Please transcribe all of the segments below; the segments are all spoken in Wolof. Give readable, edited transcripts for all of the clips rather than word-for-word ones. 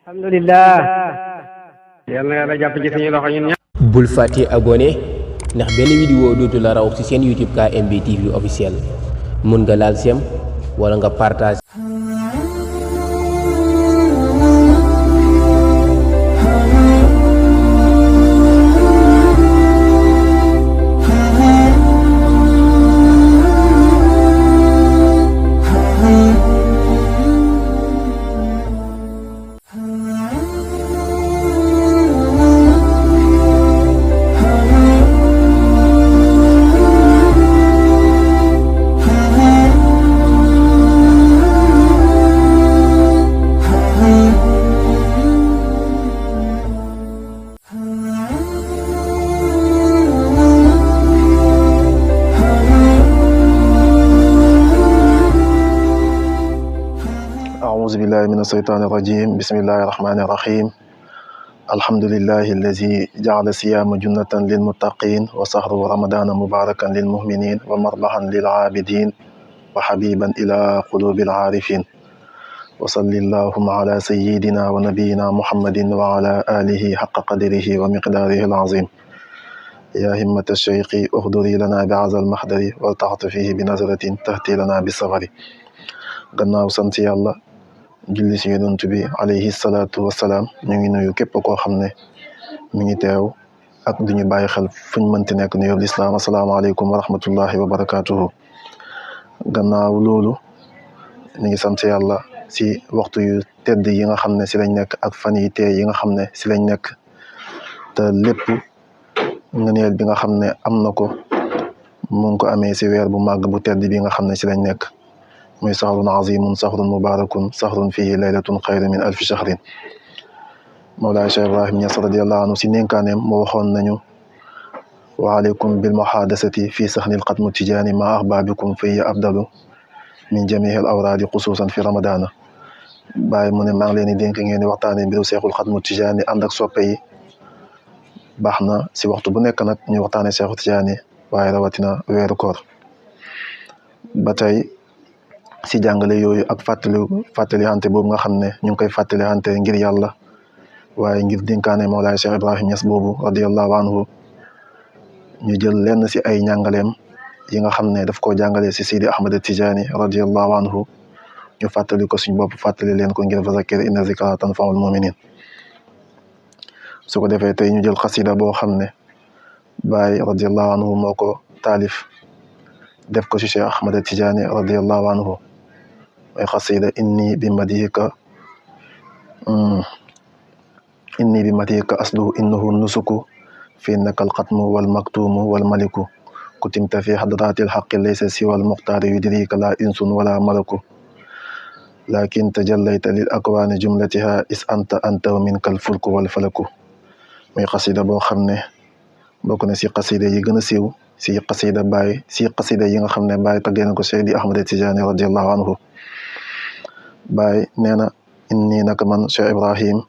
alhamdulillah. yal na yàlla jàpp ci suñu loxo ñun ñëpp. bul fàtte abonné ndax benn vidéo dootu la raw ci seen YouTube KMB TV officiel mun nga laal sem wala nga partage. أعوذ بالله من الشيطان الرجيم بسم الله الرحمن الرحيم الحمد لله الذي جعل صيام جنة للمتقين وسهر رمضان مباركا للمؤمنين ومربحا للعابدين وحبيبا إلى قلوب العارفين وصل اللهم على سيدنا ونبينا محمد وعلى آله حق قدره ومقداره العظيم يا همة الشيخ اهدري لنا بعزى المحضر والتعطفيه بنظرة تهتي لنا بالصبر gannaaw sant yàlla julli si yonent bi alayhi salaatu wasalaam ñu ngi nuyu képp koo xam ne mi ngi teew ak duñu bàyyi xel fuñ mënti nekk nuyoo lislaam asalaamaaleykum wa rahmatullahi wa barakaatuhu. gannaaw loolu ñu ngi sant yàlla si waxtu yu tedd yi nga xam ne si lañ nekk ak fan yi tee yi nga xam ne si lañ nekk te lépp ngëneel bi nga xam ne am na ko mu ngi ko amee si weer bu màgg bu tedd bi nga xam ne si lañ nekk muy sahrun azimun sahrun mubarakun sahrun fihi laylatun xayru min alfi shahrin. Mawlaay Cheikh Ibrahim Niass radiyallahu anhu si nénkaaneem moo waxoon nañu wa aleykum bil muhadasati fi sahnil xatmu tijaani ma ahbabikum fa hiya afdalu min jamihil awraadi xusuusan fi ramadana. Baay mu ne maa ngi leen di dénk ngeen di waxtaane mbiru seexul xatmu tijaani ànd ak soppe yi baax na si waxtu bu nekk nag ñu waxtaane seexu tijaani waaye rawatina weeru koor. ba tey si jàngale yooyu ak fàttali hante boobu nga xam ne ñu ngi koy fàttali hante ngir yàlla waaye ngir dénkaane Mawlaay Cheikh Ibrahim Niass boobu radiyallahu anhu ñu jël lenn si ay njàngaleem yi nga xam ne daf koo jàngale si Sidi Ahmad Tijaani radiyallahu anhu ñu fàttali ko suñ bopp fàttali leen ko ngir fa zakkir inna zikraa tanfa'ul mu'miniin. su ko defee tey ñu jël xasida boo xam ne Baay radiyallahu anhu moo ko taalif def ko si Cheikh Ahmad Tijaani radiyallahu anhu ay xasida inni bi madhika asluhu innahu nusuku fi innaka alxatmu walmaktumu walmaliku kutimta fi hadrati alxaqi laysa siwa almuxtaari yudrika la insun wala malaku lakin tajallayta lil akwaani jumlatiha is anta wa minka alfulku walfalaku. muy xasida boo xam ne bokk na si xasida yi gën a siiw si xasida Baay si xasida yi nga xam ne Baay taggee na ko Seydi Ahmad Tijaani radiyallahu anhu. Baay nee na inni naka man Cheikh Ibrahim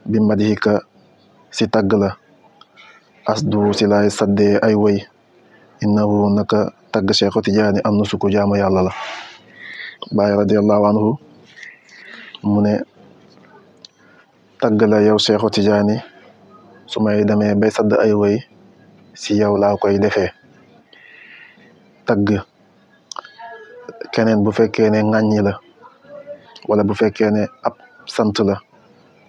bi madhika si tagg la asdu si laay saddee ay woy innahu naka tagg Cheikh Tijaani am na suku jaamu yàlla la. Baay radiyallahu anhu mu ne tagg la yow Cheikh Tijaani su may demee bay sadd ay woy si yow laa koy defee. tagg keneen bu fekkee ne ŋàññi la wala bu fekkee ne ab sant la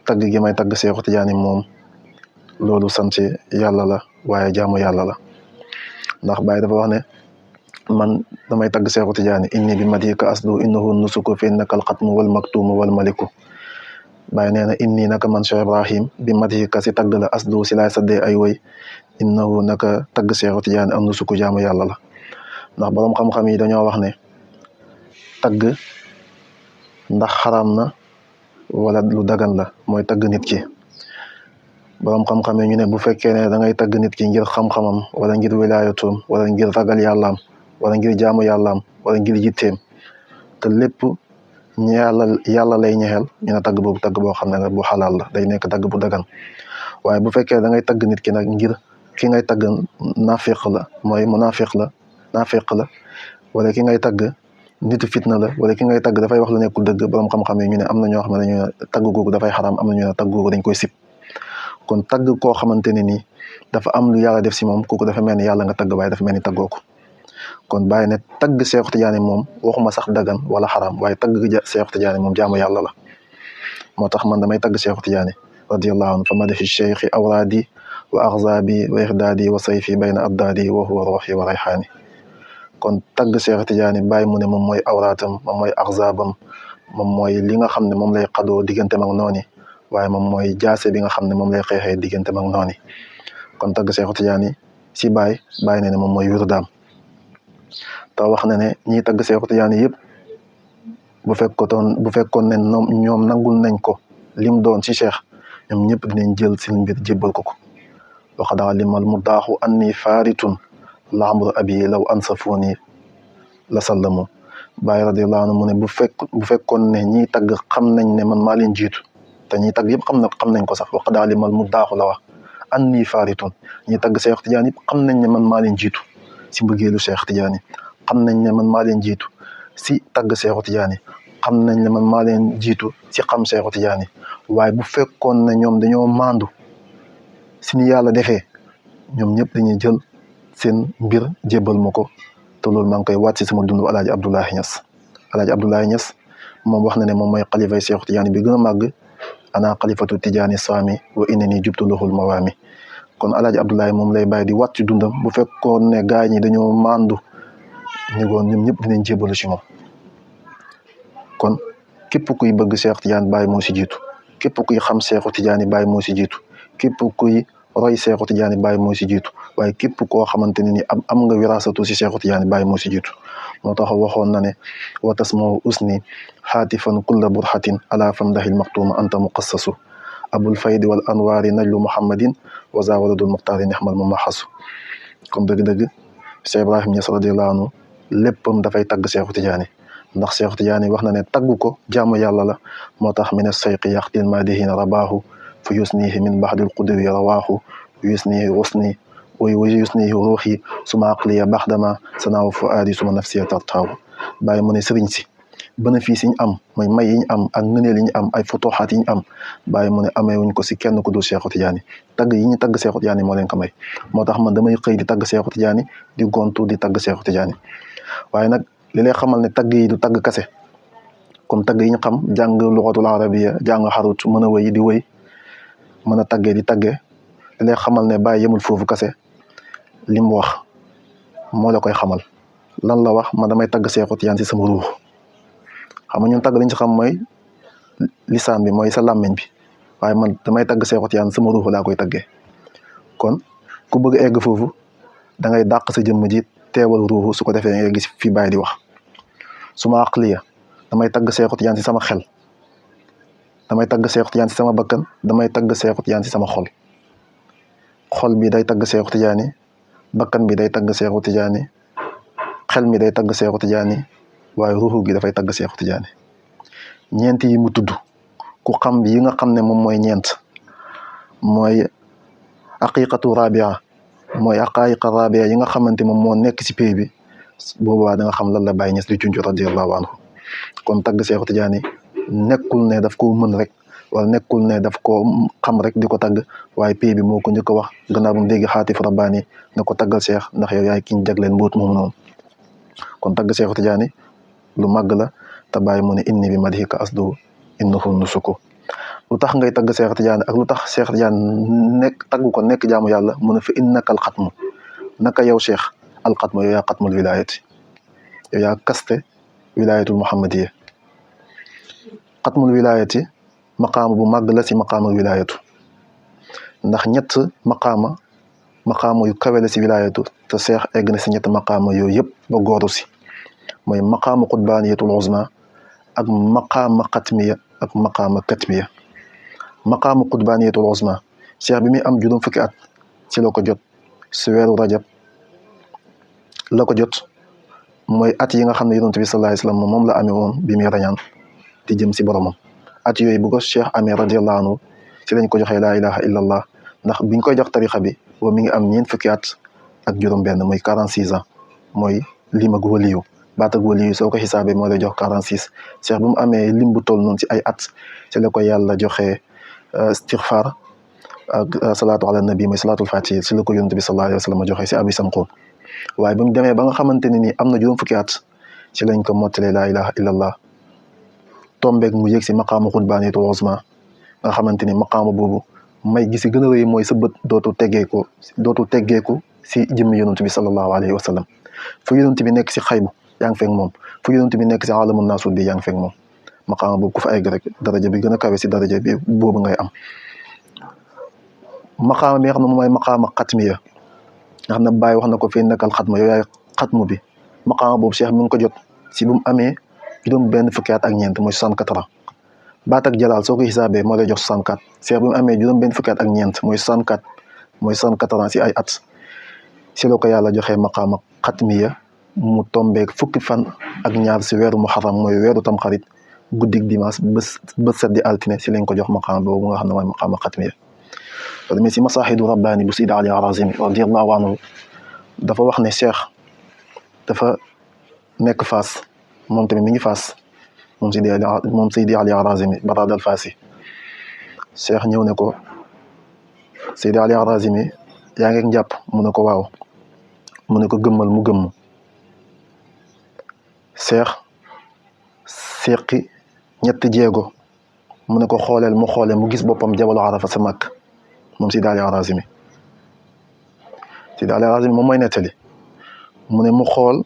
tagg gi may tagg Seexu Tijaani moom loolu sant yàlla la waaye jaamu yàlla la ndax Baay dafa wax ne man damay tagg Seexu Tijaani inni bi madhika aslu innahu nusuku fi innaka alxatmu wal maktumu wal maliku. Baay nee na inni naka man Cheikh Ibrahim bi madhika si tagg la aslu si laay saddee ay woy innahu naka tagg Seexu Tijaani am nusuku jaamu yàlla la ndax boroom xam-xam yi dañoo wax ne tagg ndax xaraam na wala lu dagan la mooy tagg nit ki. boroom xam-xam yi ñu ne bu fekkee ne da ngay tagg nit ki ngir xam-xamam wala ngir wilaayatoom wala ngir ragal yàllaam wala ngir jaamu yàllaam wala ngir yitteem te lépp ñu yàlla lay ñexel ñu ne tagg boobu tagg boo xam ne bu xalaal la day nekk tagg bu dagan. waaye bu fekkee da ngay tagg nit ki nag ngir ki ngay tagg naafiq la mooy munaafiq la wala ki ngay tagg nitu fitna la wala ki ngay tagg dafay wax lu nekkul dëgg borom xam-xam yi ñu ne am na ñoo xam ne dañu ne tagg googu dafay xaraam am na ñu ne tagg googu dañ koy sib kon tagg koo xamante ne nii dafa am lu yàlla def si moom kooku dafa mel ni yàlla nga tagg waaye dafa mel ni taggoo ko kon bàyyi ne tagg Seexu Tijaani moom waxuma sax dagan wala xaraam waaye tagg Seexu Tijaani moom jaamu yàlla la moo tax man damay tagg Seexu Tijaani radiyallahu anhu fa madaxi cheikhi awraadi wa axzaabi wa ixdaadi wa sayfi bayna abdaadi wa huwa ruuxi wa rayxaani kon tagg Seexu Tijaani bàyyi mu ne moom mooy awraatam moom mooy axzaabam moom mooy li nga xam ne moom lay xadoo digganteem ak nooni waaye moom mooy jaase bi nga xam ne moom lay xeexee digganteem ak nooni kon tagg Seexu Tijaani si bàyyi ne ne moom mooy wirdaam te wax na ne ñiy tagg Seexu Tijaani yëpp bu fekkoon ne ñoom nangul nañ ko lim doon si cheikh ñoom ñëpp dinañ jël seen mbir jébbal ko waxa daa limal mu daaxu anni faaritun laamru abi law ansafuni la sallamu Baay radiyallahu anhu mu ne bu fekkoon ne ñiy tagg xam nañ ne man maa leen jiitu te ñiy tagg yëpp xam nañ ko sax waxa daa limal mu daaxu la wax anni faaritun ñiy tagg Seexu Tijaani yëpp xam nañ ne man maa leen jiitu si mbëggeelu Seex Tijaani xam nañ ne man maa leen jiitu si tagg Seexu Tijaani xam nañ ne man maa leen jiitu si xam Seexu Tijaani waaye bu fekkoon ne ñoom dañoo maandu si ni yàlla defee ñoom ñëpp dañuy jël seen mbir jébbal ma ko te loolu maa ngi koy waat si sama dund Alaaji Abdoulaye Niass Alaaji Abdoulaye Niass moom wax na ne moom mooy xalifay Seexu Tijaani bi gën a màgg ana xalifatu Tijaani saami wa innani jubtu lahul mawaami kon Alaaji Abdoulaye moom lay bàyyi di waat ci dundam bu fekkoon ne gaay ñi dañoo maandu ñu goon ñoom ñëpp dinañ jébbalu ci moom kon képp kuy bëgg Seexu Tijaani Baay moo si jiitu képp kuy xam Seexu Tijaani Baay moo si jiitu képp kuy roy Seexu Tijaani Baay moo si jiitu waaye képp koo xamante ne ni am nga wirasatu si Seexu Tijaani Baay moo si jiitu moo tax waxoon na ne wa tasmahu usni xaatifan kulla burhatin ala famdahil maxtuuma anta muqassasu abul faydi wal anwaari najlu muhammadin wa zawaladul muxtaari nixmal mu maxasu comme dëgg-dëgg Cheikh Ibrahim Niass radiyallahu anhu léppam dafay tagg Seexu Tijaani ndax Seexu Tijaani wax na ne tagg ko jaamu yàlla la moo tax min as-sayqi yaxtil maadihiina rabaahu fa yusnihi min baxdil qudri rawaahu yusnihi rusni wa yusnihi ruuxi suma aqliya baxdama sanaaw fuaadi suma nafsiya tartaaw bàyyi mu ne sëriñ si bénéfice yi ñu am mooy may yi ñu am ak ngëneel yi ñu am ay futuxaat yi ñu am bàyyi mu ne ameewuñ ko si kenn ku dul Seexu Tijaani tagg yi ñu tagg Seexu Tijaani moo leen ko may moo tax man damay xëy di tagg Seexu Tijaani di gontu di tagg Seexu Tijaani waaye nag li lay xamal ne tagg yi du tagg kase comme tagg yi ñu xam jàng luxatul arabiya jàng xarut mën a wéy di wéy mën a taggee di taggee li lay xamal ne bàyyi yemul foofu kase li mu wax moo la koy xamal lan la wax man damay tagg Seexu Tijaani si sama ruux xam nga ñun tagg liñ ci xam mooy lisaan bi mooy sa làmmiñ bi waaye man damay tagg Seexu Tijaani sama ruux laa koy taggee kon ku bëgg egg foofu da ngay dàq sa jëmm ji teewal ruuxu su ko defee nga gis fii Baay di wax suma aqliya damay tagg Seexu Tijaani si sama xel damay tagg Seexu Tijaani si sama bakkan damay tagg Seexu Tijaani si sama xol bi day tagg Seexu Tijaani bakkan bi day tagg Seexu Tijaani xel mi day tagg Seexu Tijaani waaye ruuxu gi dafay tagg Seexu Tijaani ñeent yi mu tudd ku xam yi nga xam ne moom mooy ñeent mooy aqiqatu rabia mooy aqaayiqa rabia yi nga xamante moom moo nekk si pay bi boobaa da nga xam lan la Baay Ñas di junj radiyallahu anhu kon tagg Seexu Tijaani nekkul ne daf ko mën rek wala nekkul ne daf ko xam rek di ko tagg waaye pay bi moo ko njëkk a wax gannaaw bu mu dégg xaatif rabbaani ne ko taggal Seex ndax yow yaay kiñ jagleen mbóot moomu noonu kon tagg Seexu Tijaani lu màgg la te Baay mu ne inni bi madhika asdu innahu nusuku lu tax ngay tagg Seexu Tijaani ak lu tax Seexu Tijaani nekk tagg ko nekk jaamu yàlla mu ne fa innaka alxatmu naka yow Cheikh alxatmu yow yaa xatmul wilayati yow yaa kaste wilayatul muhammadiya xatmul wilayati maqaama bu màgg la si maqaama wilayatu ndax ñett maqaama yu kawe la si wilayatu te Cheikh egg na si ñett maqaama yooyu yëpp ba góoru si mooy maqaama qutbaaniyatul uzma ak maqaama xatmiya ak maqaama katmiya maqaama qutbaaniyatul uzma Cheikh bi muy am juróom fukki at ci la ko jot si weeru rajab la ko jot mooy at yi nga xam ne yonent bi sallallahu alayhi wasallam moom la amee woon bi muy rañaan di jëm si boromam at yooyu bu ko Cheikh amee radiyallahu anhu si lañ ko joxee laa ilaha illallah ndax biñ koy jox tarixa bi boobu mi ngi am ñeent fukki at ak juróom benn mooy 46 ans mooy lim ak waliyu baat ak wali yi soo ko xisaabee moo lay jox 46 cheikh bu mu amee lim bu toll noonu si ay at ci la ko yàlla joxe istighfar ak salaatu ala nabi mooy salaatul fatihi si la ko yonent bi sallallahu alayhi wa sallam joxe si abi samxoon waaye ba mu demee ba nga xamante ne nii am na juróom fukki at ci lañ ko mottalee laa ilaha illallah tombeeg mu yëg si maqaama xutbaaniyatul uzma nga xamante ni maqaama boobu may gi si gën a rëy mooy sa bët dootul teggeeku si jëmmi yonent bi sallallahu alayhi wa sallam fu yonent bi nekk si xaybu yaa ngi fekk moom fu yonent bi nekk si alamu naasut bi yaa ngi fekk moom maqaama boobu ku fa egg rek daraja bi gën a kawe si daraja bi boobu ngay am maqaama bi nga xam ne moom mooy maqaama xatmiya nga xam ne Baay wax na ko fii nekkal xatma yow yaay xatmu bi maqaama boobu cheikh mi ngi ko jot si bu mu amee juróom benn fukki at ak ñeent mooy 64 ans baat ak jalaal soo ko xisaabee moo lay jox 64 cheikh bi mu amee juróom benn fukki at ak ñeent mooy 64 ans si ay at si la ko yàlla joxee maqaama xatmiya mu tombeeg fukki fan ak ñaar si weeru muharram mooy weeru tamxarit guddig dimanche bés set di altine si lañ ko jox maqaama boobu nga xam ne mooy maqaama xatmiya mais si masaahidu rabbaani bu Seydi Ali Harazimi radiyallahu anhu dafa wax ne cheikh dafa nekk Faas moom tamit mi ngi Faas moom Seydi Ali Harazimi Barad al Faasi cheikh ñëw ne ko Seydi Ali Harazimi yaa ngi njàpp mu ne ko waaw mu ne ko gëmmal mu gëmm cheikh seqi ñetti jéego mu ne ko xooleel mu xoolee mu gis boppam jabalu Arafa sa Makka moom Seydi Ali Harazimi moom mooy nettali mu ne mu xool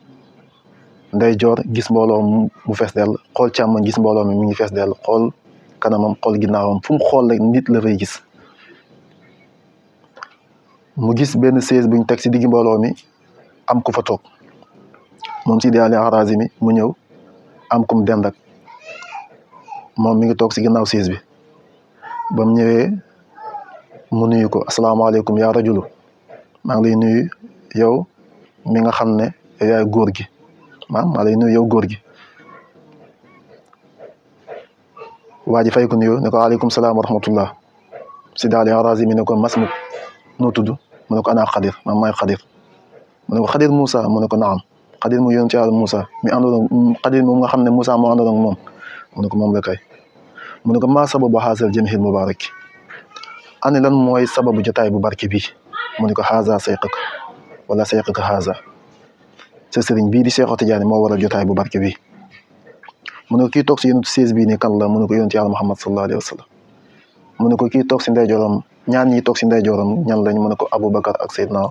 ndeyjoor gis mbooloo mu fees dell xool càmmoñ gis mbooloo mi ngi fees dell xool kanamam xool ginnaawam fu mu xool rek nit la fay gis mu gis benn chaise buñ teg si diggi mbooloo mi am ku fa toog moom Seydi Ali Harazimi mu ñëw am kum dend ak moom mi ngi toog si ginnaaw chaise bi ba mu ñëwee mu nuyu ko asalaamaaleykum yaa rajulu maa ngi lay nuyu yow mi nga xam ne yaay góor gi maa lay nuyu yow góor gi waa ji fay ko nuyu ne ko aleykum salaam wa rahmatullah Seydi Ali Harazimi ne ko masmuk noo tudd mu ne ko ana Xadir man maay Xadir mu ne ko Xadir Moussa mu ne ko naam Xadir mu yonent Yàlla Moussa mi àndoon Xadir moom nga xam ne Moussa moo àndoon ak moom mu ne ko moom la kay mu ne ko maa sababu haazal jamhil mubaarak ani lan mooy sababu jotaay bu barke bi mu ne ko haza sayqak wala sayqak haza sa sëriñ bii di Cheikh Tidiane moo waral jotaay bu barke bi mu ne ko kii toog si yonent siis bii ni kan la mu ne ko yonent Yàlla Muhammad sallallahu alayhi wa sallam mu ne ko kii toog si ndeyjooram ñaar ñi toog si ndeyjooram ñan lañ mu ne ko Aboubacar ak Seydina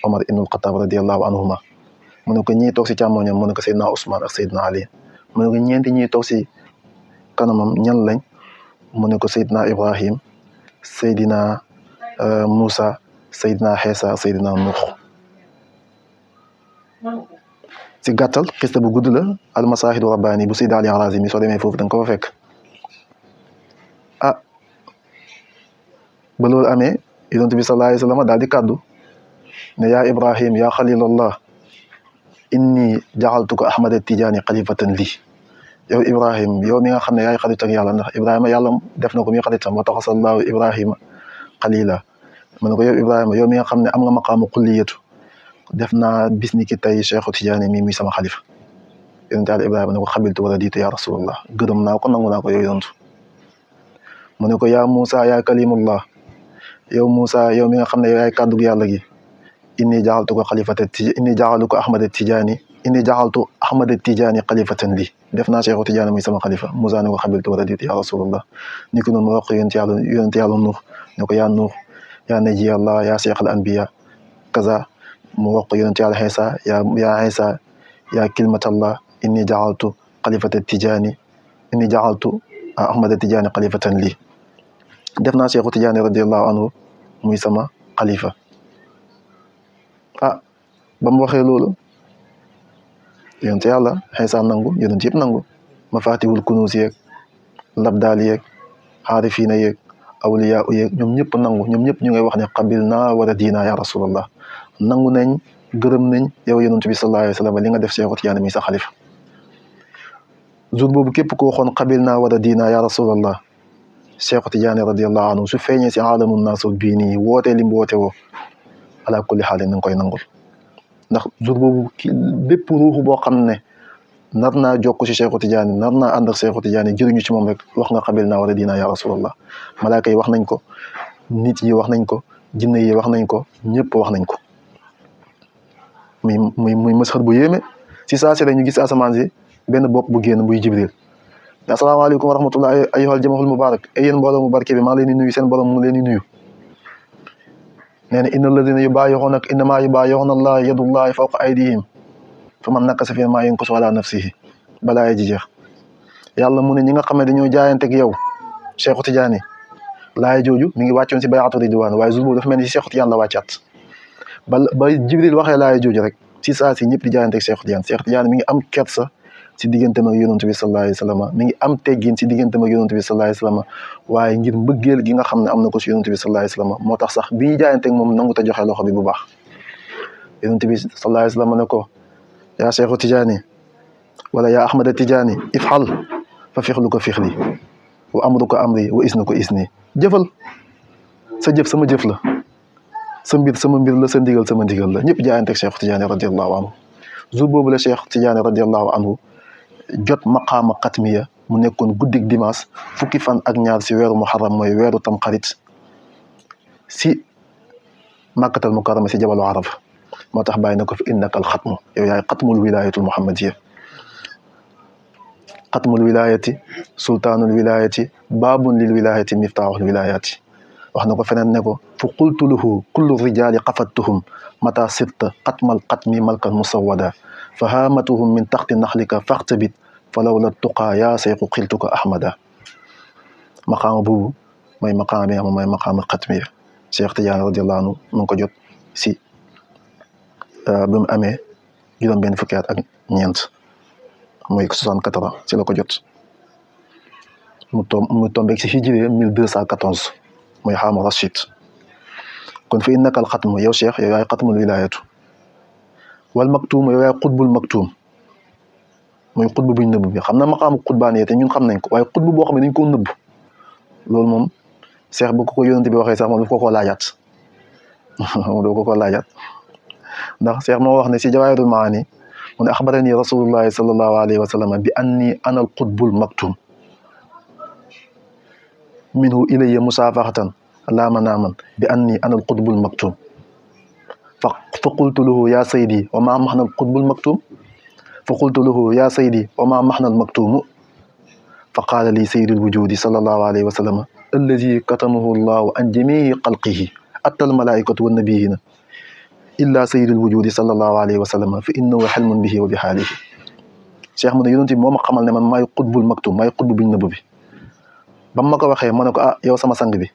Omar ibnul Xataab radiyallahu anhuma mu ne ko ñii toog si càmmoñam mu ne ko Seydina Ousmane ak Seydina Ali mu ne ko ñeenti ñii toog si kanamam ñan lañ mu ne ko Seydina Ibrahim Seydina Moussa Seydina Xeesa Seydina Nuux si gàttal xista bu gudd la almasaahidu rabbaani bu Seydi Ali Harazimi soo demee foofu da nga ko fa fekk ba loolu amee yonent bi sallallahu alayhi wa sallam daal di kàddu ne yaa Ibrahim yaa xalilallah inni jaxaltuka Ahmad Tijaani xalifatan lii yow Ibrahim yow mi nga xam ne yaay xarit ak yàlla ndax Ibrahima yàlla def na ko mi xaritam wa taxasallahu Ibrahima xalila mu ne ko yow Ibrahima yow mi nga xam ne am nga maqaamu kulliyatu def naa bis ni ki tey Cheikh Tidiane mi muy sama xalifa yonent Yàlla Ibrahima ne ko xabiltu wala diitu ya rasulallah gërëm naa ko nangu naa ko yow yontu mu ne ko yaa Moussa yaa kalimullah yow Moussa yow mi nga xam ne yow yaay kàddug yàlla gi inni jaxaltu ko xalifata inni jaxalu ko Ahmad Tidiane inni jaxaltu Ahmad Tidiane xalifatan lii def naa Cheikh Tidiane muy sama xalifa Moussa ne ko xabiltu wala diitu ya rasulallah ni ko noonu wax yonent Yàlla Nuux ne ko yaa Nuux yaa naji Allah yaa Cheikh al anbiya kaza mu wax ko yonent Yàlla Iisaa yaa Iisaa yaa kalimatallah inni jaxaltu xalifata Tidiane inni jaxaltu Ahmad Tidiane xalifatan lii def naa Cheikh Tidiane radiyallahu anhu muy sama xalifa ba mu waxee loolu yonent Yàlla Iisaa nangu yonent yëpp nangu mafatihul kunuus yeeg labdaal yeeg xaarifiina yeeg awliyaa yeeg ñoom ñëpp nangu ñoom ñëpp ñu ngay wax ne qabil naa wala diina ya rasulallah nangu nañ gërëm nañ yow yonent bi sallallahu alayhi wa sallam li nga def Cheikh Tidiane muy sa xalifa jour boobu képp ko waxoon qabil naa wala diina ya rasulallah Cheikh Tidiane radiyallahu anhu su feeñee si alamu naasut bii nii wootee li mu woote woo ala kulli xaal na nga koy nangul ndax jour boobu bépp ruuxu boo xam ne nar naa jokk ci Cheikhu Tidiane nar naa ànd ak Cheikhu Tidiane jëriñu ci moom rek wax nga xabil naa wala diina ya rasulallah. malaaka yi wax nañ ko, nit yi wax nañ ko, jinne yi wax nañ ko, ñëpp wax nañ ko. muy masxar bu yéeme. si saa si rek ñu gis asamaan si benn bopp bu génn buy Jibril. asalaamaaleykum wa rahmatullah ayyuhal jamaahul mubarak ay yéen mbooloo mu barke bi maa ngi leen di nuyu, seen borom mu leen di nuyu. nee na inna alladina yubaayi'uunaka innamaa yubaayi'uuna allaha yadullahi fawqa aydihim fa man nakasa fi maa yankusu ala nafsihi balaa ji jeex. yàlla mu ne ñi nga xam ne dañoo jaayanteeg yow Cheikhu Tidiane laay jooju mi ngi wàccoon si bay'atu ridwaan, waaye jour boobu dafa mel ni si Cheikhu Tidiane la wàccaat. ba Jibril waxee laay jooju rek si saa si ñëpp di jaayanteeg Cheikhu Tidiane. Cheikhu Tidiane mi ngi am kersa si digganteem ak yonent bi sallallahu alayhi wa sallam, mi ngi am teggin si digganteem ak yonent bi sallallahu alayhi wa sallam, waaye ngir mbëggeel gi nga xam ne am na ko si yonent bi sallallahu alayhi wa sallam moo tax sax bi ñu jaayanteeg moom nangu te joxe loxo bi bu baax. yonent bi sallallahu alayhi wa sallam ne ko yaa Cheikhu Tidiane wala yaa Ahmada Tidiane ifxal fa fixluka fixli wa amruka amri wa isnuka isni. jëfal sa jëf sama jëf la, sa mbir sama mbir la, sa ndigal sama ndigal la. ñëpp jaayanteeg Cheikhu Tidiane radiyallahu anhu. jour boobu la Cheikh Tidiane radiyallahu anhu jot maqaama xatmiya mu nekkoon guddik dimanche fukki fan ak ñaar si weeru muharram mooy weeru tamxarit si màkkatal mukarrama si jabalu arafa. moo tax bàyyi na ko fi innaka al xatmu, yow yaay xatmul wilayatul muhammadiya. xatmul wilayati sultaanul wilayati baabun lil wilayati miftaaxul wilayati. wax na ko feneen ne ko fu qultu lahu kullu rijaali qafattuhum mata sirta xatmal xatmi malkan musawwada fa haamatuhum min taxti naxlika faxtabit fa lawla tuqaa yaa seyqu xiltuka ahmada. maqaama boobu mooy maqaama bi nga xam mooy maqaama xatmiya. Cheikh Tidiane radiyallahu anhu mu ngi ko jot si bi mu amee juróom-benn fukki at ak ñeent mooy 64 ans si la ko jot. mu tombeeg si hijri 1214 mooy xaama rashid. kon fa innaka al xatmu yow Cheikh yow yaay xatmul wilayatu wal maktuum yow yaay xutbul maktuum mooy xutbu buñ nëbb bi. xam na maqaamu xutbaaniyya te ñun xam nañ ko, waaye xutbu boo xam ne dañ koo nëbb loolu moom Cheikh bu ko yonent bi waxee sax moom daf ko koo laajaat moom daf ko koo laajaat ndax Cheikh moo wax ne si jawaahirul maani mu ne axbarani rasulullahi sallallahu alayhi wa sallam bi anni ana al xutbul maktuum minhu ilayya musaafaxatan laa manaaman bi anni ana al xutbul maktuum fa qultu lahu yaa saydi wa maa maxna al xutbul maktuum fa qultu lahu yaa saydi wa maa maxna al maktuumu fa qaala li sayyidul wujuudi sallallahu alayhi wa sallam allazi katamahu llahu an jamiici xalqihi atta al malaaikatu wa nabiyyiina illa sayyidul wujuudi sallallahu alayhi wa sallam fa innahu xelmun bihi wa bi xaalihi. Cheikh mu ne yonent bi moo ma xamal ne man maay xutbul maktuum maay xutbu biñ nëbb bi. ba ma ko waxee ma ne ko yow sama sang bi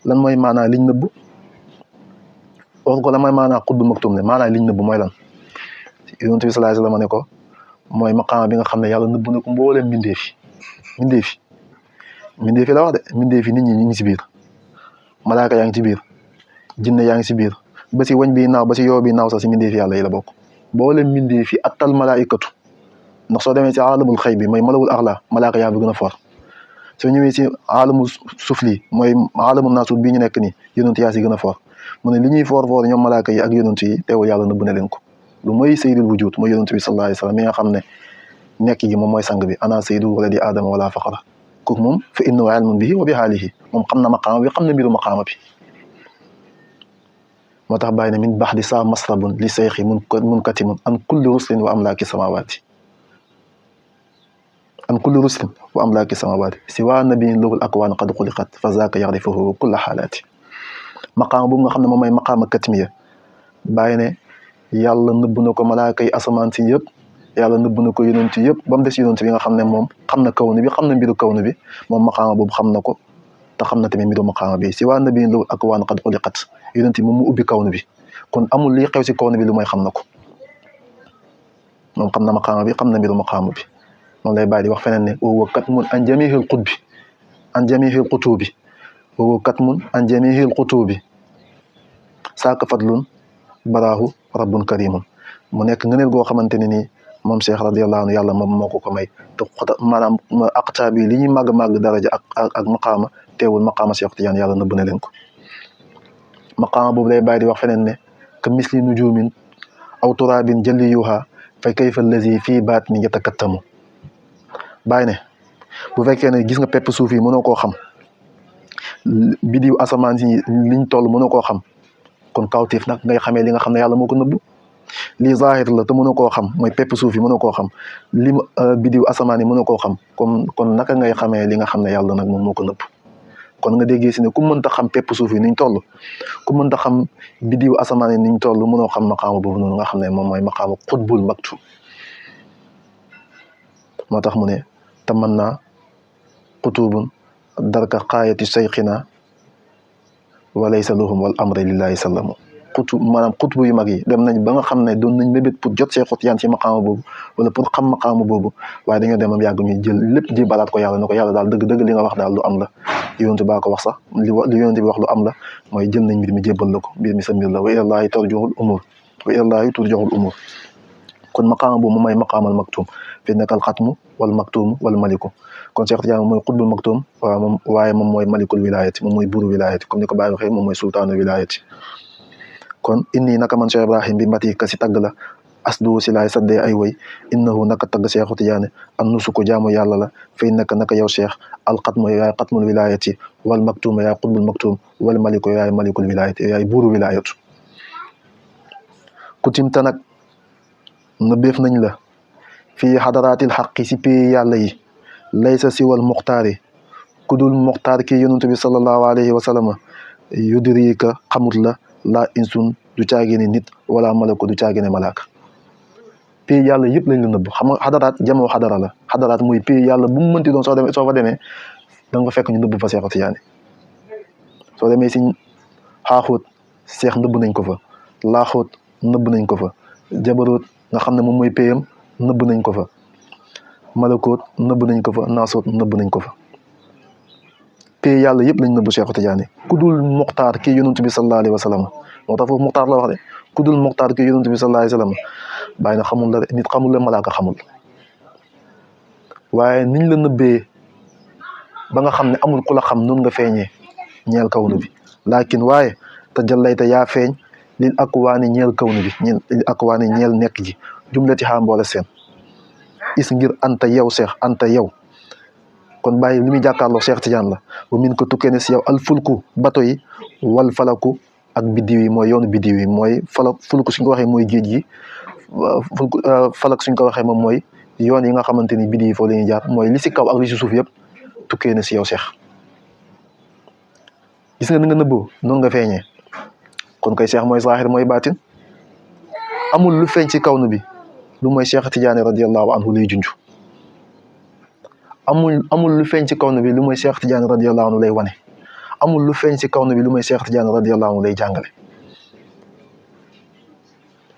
lan mooy maanaa liñ nëbb wax ko lan mooy maanaa xutbul maktuum ne maanaa liñ nëbb mooy lan. yonent bi sallallahu alayhi wa sallam ne ko mooy maqaama bi nga xam ne yàlla nëbb na ko mbooleem mbindeefi la wax de mbindeefi nit ñi ñu ngi si biir, malaaka yaa ngi ci biir, jinne yaa ngi si biir, ba si wañ bi naaw ba si yoo bi naaw sax si mbindeefi yàlla yi la bokk. mbooleem mbindeefi attal malaaikatu ndax soo demee si alamul xëy bi mooy malawul axla malaaka yaa bi gën a fort. soo ñëwee si alamul sufli mooy alamul naasut bii ñu nekk nii yonent yaa si gën a fort. mu ne li ñuy foor ñoom malaaka yi ak yonent yi teewul yàlla nëbb na leen ko. lu mooy sayyidul wujud mooy yonent bi sallallahu alayhi wa sallam mi nga xam ne nekk gi moom mooy sang bi ana sayyidu waladi aadama wala faqara. kooku moom fa innahu ilmun bihi wa bi haalihi moom xam na maqaama bi xam na mbiru maqaama bi. moo tax bàyyi ne min baxdi saa masrabun li seyxi munkatimun an kulli ruslin wa amlaaki samawaati an kulli ruslin wa amlaaki samawaati si waa nabiyin lahul akwaan qad xuliqat fa zaaka yaxrifuhu kulla xaalaati. maqaama boobu nga xam ne moom mooy maqaama katmiya bàyyi ne yàlla nëbb na ko malaaka yi asamaan si yëpp, yàlla nëbb na ko yonent yëpp ba mu des yonent bi nga xam ne moom xam na kawnu bi xam na mbiru kawnu bi moom maqaama boobu xam na ko te xam na tamit mbiru maqaama bi si waa nabiyin lahul akwaan qad xuliqat yonent bi moom mu ubbi kawnu bi kon amul liy xew si kawnu bi lu mooy xam na ko. moom xam na maqaama bi xam na mbiru maqaama bi moom lay bàyyi di wax feneen ne wa katmun an jamihil qutbi an jamihil qutubi wa katmun an jamihil qutubi saaka fadlun baraahu rabbun karimun. mu nekk ngëneel goo xamante ne nii moom Cheikh radiyallahu anhu yàlla moom moo ko may te maanaam aqtaab yi li ñuy màgg-màgg daraja ak maqaama teewul maqaama Cheikh Tidiane yàlla nëbb na leen ko. maqaama boobu lay bàyyi di wax feneen ne ka misli nujumin aw turaabin jaliyuha fa kayfa allazi fii baatni yatakattamu bàyyi ne bu fekkee ne gis nga pepp suuf yi mënoo koo xam bidiw asamaan si liñ toll mënoo koo xam kon kawtiif nag ngay xamee li nga xam ne yàlla moo ko nëbb lii zahir la te mënoo koo xam mooy pepp suuf yi mënoo koo xam li bidiw asamaan yi mënoo koo xam kon naka ngay xamee li nga xam ne yàlla nag moom moo ko nëbb kon nga déggee si ne ku mënta xam pepp suuf yi niñ toll ku mënta xam bidiw asamaan yi niñ toll mënoo xam maqaama boobu noonu nga xam ne moom mooy maqaama xutbul maktum moo tax mu ne tamanna qutubun darka xaayati sayxina walaysa lahum wal amri lillahi sallamu maanaam xutbu yu mag yi dem nañ ba nga xam ne doon nañ mébét pour jot Seexu Tijaan ci maqaama boobu wala pour xam maqaama boobu waaye dañoo demam yàgg ñu jël lépp ji balaat ko yàlla ne ko yàlla daal dëgg-dëgg li nga wax daal lu am la yonent baa ko wax sax li yonent bi wax lu am la mooy jël nañ mbir mi jébbal la ko mbir mi sa mbir la wa ilallaahi turjaxul umur wa ilallaahi turjaxul umur kon maqaama boobu moom mooy maqaamal maktum fi nekkal xatmu wal maktum wal maliku kon Seexu Tijaan mooy xutbul maktum waaye moom mooy malikul wilayati moom mooy buuru wilayati comme ni ko Baay waxee moom mooy sultaanu wilayati kon inni naka man Cheikh Ibrahim bi mati ka si tagg la asdu si laay saddee ay woy innahu naka tagg Seexu Tijaan an nusuku jaamu yàlla la fay naka yow Cheikh alxatmu yaay xatmul wilayati wal maktum yaay xutbul maktum wal maliku yaay malikul wilayati yaay buuru wilayatu kutimta nag na béef nañ la fii xadaraatil xaqi si pay yàlla yi laysa siwal muxtaari ku dul muxtaar kii yonent bi sallallahu alayhi wa sallam yudrika xamut la laa insun du caagine nit wala malako du caagine malaaka pay yàlla yëpp lañ la nëbb xam nga xadaraat jamoo xadara la xadaraat muy pay yàlla bu mu mënti doon soo fa demee da nga fa fekk ñu nëbb fa Seexu Tijaan soo demee si xaaxóot seex nëbb nañ ko fa laaxóot nëbb nañ ko fa jabaroot nga xam ne moom mooy payam nëbb nañ ko fa malakoot nëbb nañ ko fa naasoot nëbb nañ ko fa pay yàlla yëpp lañ nëbb Seexu Tijaan ku dul muxtaar kii yonent bi sallallahu alayhi wa sallam moo tax foofu muxtaar la wax de ku dul muxtaar kii yonent bi sallallahu alayhi wa sallam bàyyi na xamul la nit xamul la malaaka xamul waaye niñ la nëbbee ba nga xam ne amul ku la xam noonu nga feeñee ñeel kawnu bi laakin waaye te jallayta yaa feeñ lil akwaani ñeel kawnu bi lil akwaani ñeel nekk ji jumlati xaa mboole seen is ngir anta yow Seex anta yow kon bàyyi li muy jàkkaarloo Seex Tijaan la bu min ko tukkee ne si yow al fulku bato yi wal falaku ak biddiw yi mooy yoonu biddiw yi mooy fulku suñ ko waxee mooy géej gi fulku falak suñ ko waxee moom mooy yoon yi nga xamante ni biddiw yi foofu la ñuy jaar mooy li si kaw ak li si suuf yëpp tukkee ne si yow Seex gis nga ni nga nëbboo noonu nga feeñee kon koy Seex mooy zaahir mooy baatin amul lu feeñ ci kaw nu bi lu mooy Seex Tijaan radiyallahu anhu lay junj amul lu feeñ ci kaw nu bi lu mooy Seex Tijaan radiyallahu anhu lay wane amul lu feeñ ci kaw nu bi lu mooy Seex Tijaan radiyallahu anhu lay jàngale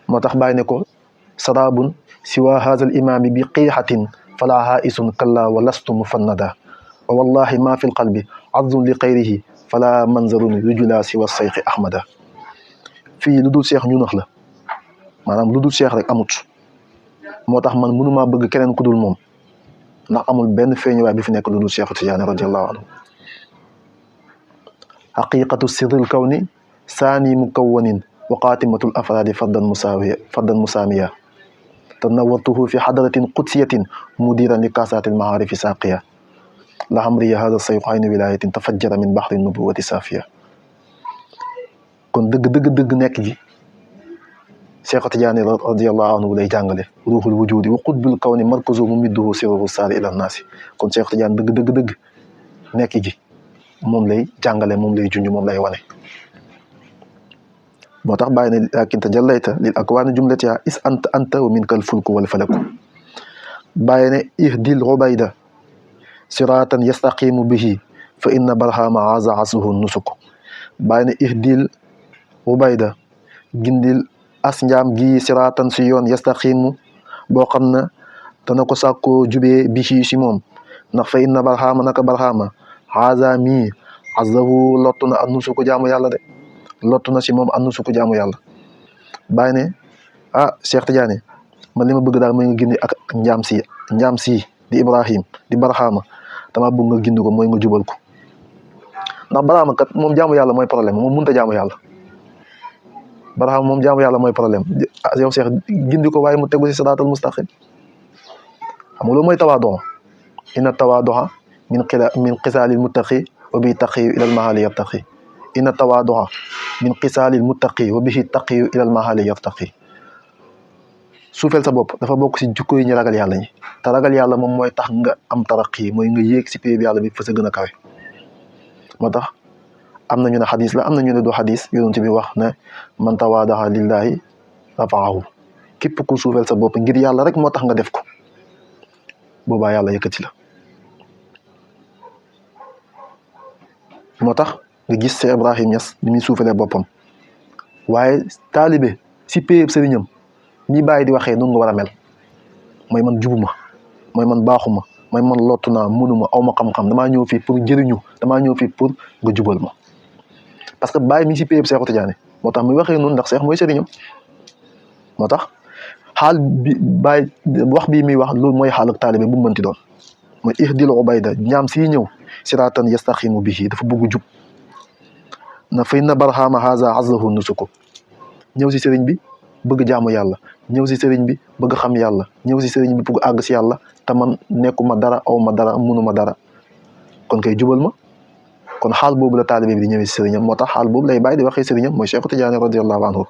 moo tax bàyyi ne ko sarabun siwa haazal imaami bi qiixatin fala haisun kalla wa lastu mufannada wa wallahi ma fi lqalbi azun li xayrihi fala manzarun yujula siwa sayxi ahmada fii lu dul Seex ñu nax la maanaam lu dul Seex rek amut moo tax man mënumaa bëgg keneen ku dul moom ndax amul benn feeñuwaay bi fi nekk lu dul Seexu Tijaan radiyallahu anhu xaqiqatu sirril kawni saani mukawwanin wa qaatimatul afraadi fardan musaamiya tanawartuhu fi xadratin qudsiyatin mudiran li kaasaatil maarifi saaqiya la amriya hada sayxu aynu wilayatin tafajjara min baxri nubuwati saafiya kon dëgg nekk gi Seexu Tijaan radiyallahu anhu lay jàngale ruuxul wujudi wa qutbul kawni markazu mumidduhu sirruhu saari ila naasi kon Seexu Tijaan dëgg nekk gi moom lay jàngale moom lay junj moom lay wane moo tax bàyyi ne lakin tajallayta lil akwaani jumlatiha is anta wa minkal fulku wal falaku bàyyi ne ihdil ubayda siratan yastaqimu bihi fa inna barhama haza asluhu nusuk bàyyi ne ihdil ubayda gindil as njaam gi siratan si yoon yastaqimu boo xam ne dana ko sàkkoo jubee bihi si moom ndax fa inna barhama naka barhama haza mii azzahu lottu na an nusuku jaamu yàlla de lottu na si moom an nusuku jaamu yàlla bàyyi ne Seex Tijaan man li ma bëgg daal mooy nga gindi ak njaam si di Ibrahim di barhama dama bëgg nga gindi ko mooy nga jubal ko ndax barhama kat moom jaamu yàlla mooy problème moom mënut a jaamu yàlla barahama moom jaamu yàlla mooy problème yow Cheikh gindi ko waaye mu tegu si siraatal mustaqim xam nga loolu mooy tawaadoo inna tawaadoxa min xisaalil muttaqi wa bi taqiyu ilal mahali yartaqi inna tawaadoxa min xisaalil muttaqi wa bihi taqiyu ilal mahali yartaqi suufeel sa bopp dafa bokk si jukko yi ñu ragal yàlla ñi te ragal yàlla moom mooy tax nga am taraqi mooy nga yéeg si pay bi yàlla bi fa sa gën a kawe moo tax am na ñu ne xadis la am na ñu ne du xadis yonent bi wax ne man tawaadaxa lillahi rafaahu képp ku suufeel sa bopp ngir yàlla rek moo tax nga def ko boobaa yàlla yëkkati la moo tax nga gis Cheikh Ibrahim Niass ni muy suufelee boppam waaye taalibe si péyeb sëriñam ni bàyyi di waxee noonu nga war a mel mooy man jubuma mooy man baaxuma mooy man lottu naa mënuma aw ma xam-xam damaa ñëw fii pour jëriñu damaa ñëw fii pour nga jubal ma parce que bàyyi mi ngi si péyeb Cheikh Tidiane moo tax muy waxee noonu ndax Cheikh mooy sëriñam moo tax xaal bi bàyyi wax bii muy wax loolu mooy xaal ak taalibe bu mu mënti doon mooy ihdil ubayda ñaam sii ñëw siratan yastaximu bihi dafa bëgg jub na fay na barhama haza azzahu nusuko ñëw si sëriñ bi bëgg jaamu yàlla ñëw si sëriñ bi bëgg xam yàlla ñëw si sëriñ bi bëgg àgg si yàlla te man nekkuma dara aw ma dara munuma dara kon kay jubal ma kon xaal boobu la taalibe bi di ñëwee si sëriñam moo tax xaal boobu lay bàyyi di waxee sëriñam mooy Cheikh Tidiane radiyallahu anhu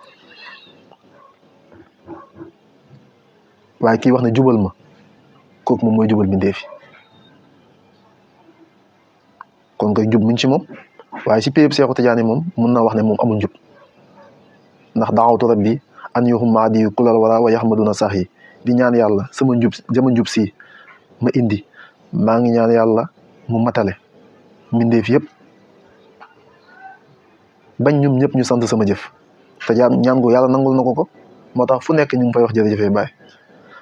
waaye kii wax ne jubal ma kooku moom mooy jubal mbindeef yi kon koy jub muñ ci moom waaye si péyeb Cheikh Tidiane moom mun na wax ne moom amul njub ndax daawatu rabbi an yuhumma adiyu kulal wara wa yahmaduna sax yi di ñaan yàlla sama njub si ma indi maa ngi ñaan yàlla mu matale mbindeef yëpp bañ ñum ñëpp ñu sant sama jëf te ñaan go yàlla nangul na ko moo tax fu nekk ñu ngi fay wax jërëjëfee baay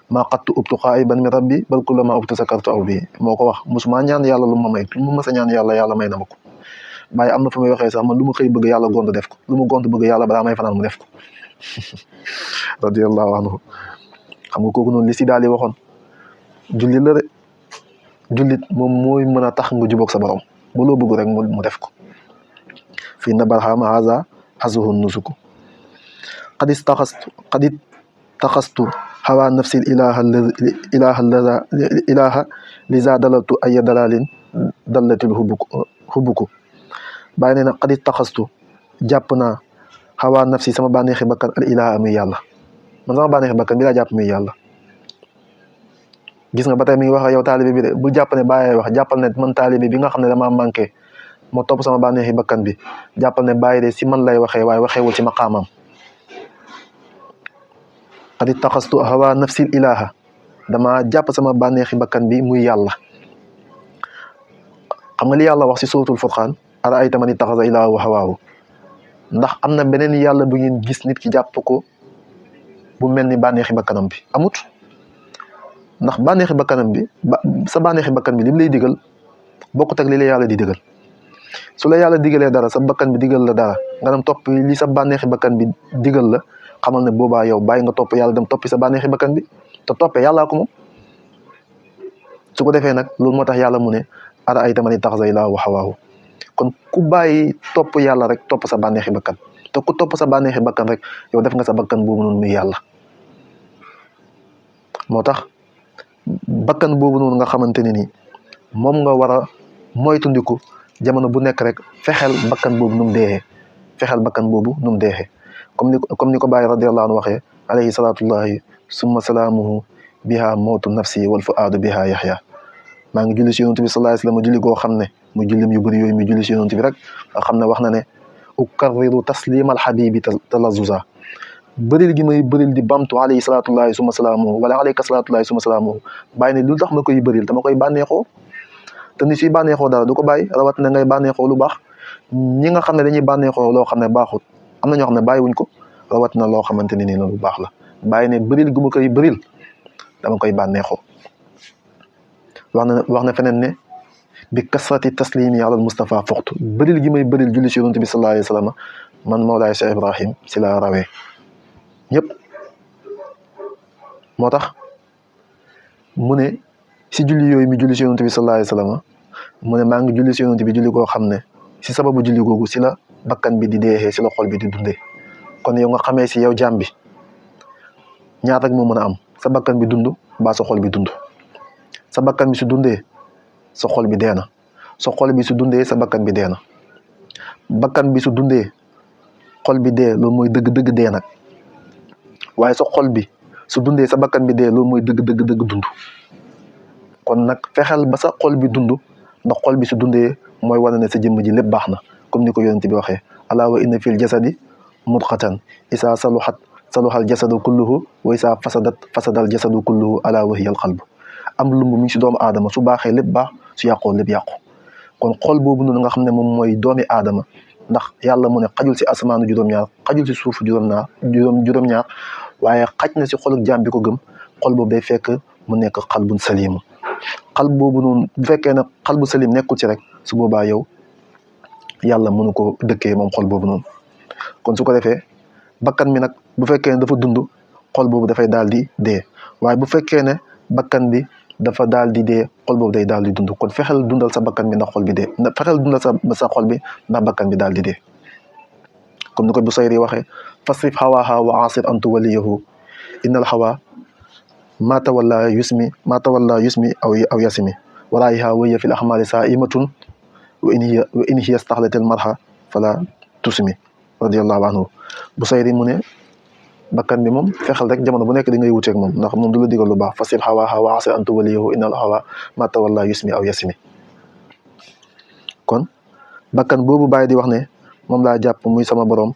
maa xattu ubtu xaayiban min rabbi bal kullama ubtu sakartu aw bi moo ko wax musuma ñaan yàlla lu ma may lu ma mës a ñaan yàlla may na ma ko bàyyi am na fu may waxee sax man lu ma xëy bëgg yàlla gont def ko lu ma gont bëgg yàlla balaa may fanaan mu def ko radiyallahu anhu xam nga kooku noonu li si daal di waxoon jullit la de jullit moom mooy mën a tax nga jubóog sa borom ba loo bëgg rek mu def ko fii na barhama haza azuhu nusuku qadit taxastu hawa nafsi ilaha liza dalaltu ay dalalin dallatil hubuku bàyyi nee na qadit taxastu jàpp naa hawa nafsi sama bànneexi bakkan al ilaha muy yàlla man sama bànneexi bakkan bi laa jàpp muy yàlla gis nga ba tey mi ngi wax yow taalibe bi de bu jàpp ne bàyyi wax jàppal ne man taalibe bi nga xam ne dama manqué moo topp sama bànneexi bakkan bi jàppal ne bàyyi de si man lay waxee waaye waxeewul ci maqaamam qad taxastu hawa nafsil ilaha dama jàpp sama bànneexi bakkan bi muy yàlla xam nga li yàlla wax si suratul furqaan ara ayta man ittaxasa ilaahu hawaahu ndax am na beneen yàlla bu ngeen gis nit ki jàpp ko bu mel ni bànneexi bakkanam bi amut ndax bànneexi bakkanam bi sa bànneexi bakkan bi li mu lay digal bokkut ak li la yàlla di digal su la yàlla digalee dara sa bakkan bi digal la dara nga dem topp li sa bànneexi bakkan bi digal la xamal ne boobaa yow bàyyi nga topp yàlla dem toppi sa bànneexi bakkan bi te toppee yàllaa ko moom su ko defee nag loolu moo tax yàlla mu ne ara ayta man ittaxasa ilaahu hawaahu kon ku bàyyi topp yàlla rek topp sa bànneexi bakkan te ku topp sa bànneexi bakkan rek yow def nga sa bakkan boobu noonu muy yàlla moo tax bakkan boobu noonu nga xamante ne ni moom nga war a moytundiku jamono bu nekk rek fexeel bakkan boobu nu mu deexee fexeel bakkan boobu nu mu deexee comme ni ko Baay radiyallahu anhu waxee alayhi salaatullahi summa salaamuhu biha mawtu nafsi wal fuaadu biha yaxya maa ngi julli si yonent bi sallallahu alayhi wasallam julli goo xam ne mu jullim yu bëri yooyu mu julli si yonent bi rek nga xam ne wax na ne ukarriru taslimal habibi talazuza bëril gi may bëril di bamtu alayhi salaatullahi summa salaamuhu wala alayka salaatullahi summa salaamuhu bàyyi ne lu tax ma koy bëril dama koy bànneexoo te ni suy bànneexoo dara du ko bàyyi rawat na ngay bànneexoo lu baax ñi nga xam ne dañuy bànneexoo loo xam ne baaxut am na ñoo xam ne bàyyi wuñ ko rawat na loo xamante ne nii lu baax la bàyyi ne bëril gu ma koy bëril dama koy bànneexoo wax na feneen ne bi kasrati taslimi ala Mustafa foxtu bëril gi may bëril julli si yonent bi sallallahu alayhi wa sallam man Mawlaay Cheikh Ibrahim si la rawee ñëpp moo tax mu ne si julli yooyu mi julli si yonent bi sallallahu alayhi wa sallam mu ne maa ngi julli si yonent bi julli koo xam ne si sababu julli googu si la bakkan bi di deexee si la xol bi di dundee kon yow nga xamee si yow jaam bi ñaar rek moo mën a am sa bakkan bi dund mbaa sa xol bi dund. sa bakkan bi su dundee sa xol bi dee na sa xol bi su dundee sa bakkan bi dee na bakkan bi su dundee xol bi dee loolu mooy dëgg-dëgg dee nag waaye sa xol bi su dundee sa bakkan bi dee loolu mooy dëgg-dëgg dund. kon nag fexeel ba sa xol bi dund ndax xol bi su dundee mooy wane ne sa jëmm ji lépp baax na comme ni ko yonent bi waxee alaa wa inna fil jasadi mudxatan isaa saluxat saluxal jasadu kulluhu wa isaa fasadal jasadu kulluhu alaa wa hiya al qalb am lumb mi ngi si doomu aadama su baaxee lépp baax su yàqoo lépp yàqu kon xol boobu noonu nga xam ne moom mooy doomi aadama ndax yàlla mu ne xajul si asamaanu juróom-ñaar xajul si suufu juróom-ñaar waaye xaj na si xoluk jaam bi ko gëm xol boobu day fekk mu nekk xalbun salimu xal boobu noonu bu fekkee ne xalbu salim nekkul ci rek su boobaa yow yàlla mënu ko dëkkee moom xol boobu noonu. kon su ko defee bakkan mi nag bu fekkee ne dafa dund xol boobu dafay daal di dee waaye bu fekkee ne bakkan bi dafa daal di dee xol boobu day daal di dund kon fexeel dundal sa bakkan bi ndax xol bi dee fexeel dundal sa xol bi ndax bakkan bi daal di dee comme ni ko Busayri waxee fasrif hawaaha wa asir antu waliyahu innal hawa ma tawalla yusmi aw yasmi waraayiha waya fil ahmali saimatun wa in hiya staxlatil marha fala tusmi radiallahu anhu Busayri mu ne bakkan bi moom fexeel rek jamono bu nekk di ngay wuteeg moom ndax moom du la digal lu baax fasrif hawaaha wa asir antu waliyahu innal hawa ma tawalla yusmi aw yasmi kon bakkan boobu bàyyi di wax ne moom laa jàpp muy sama borom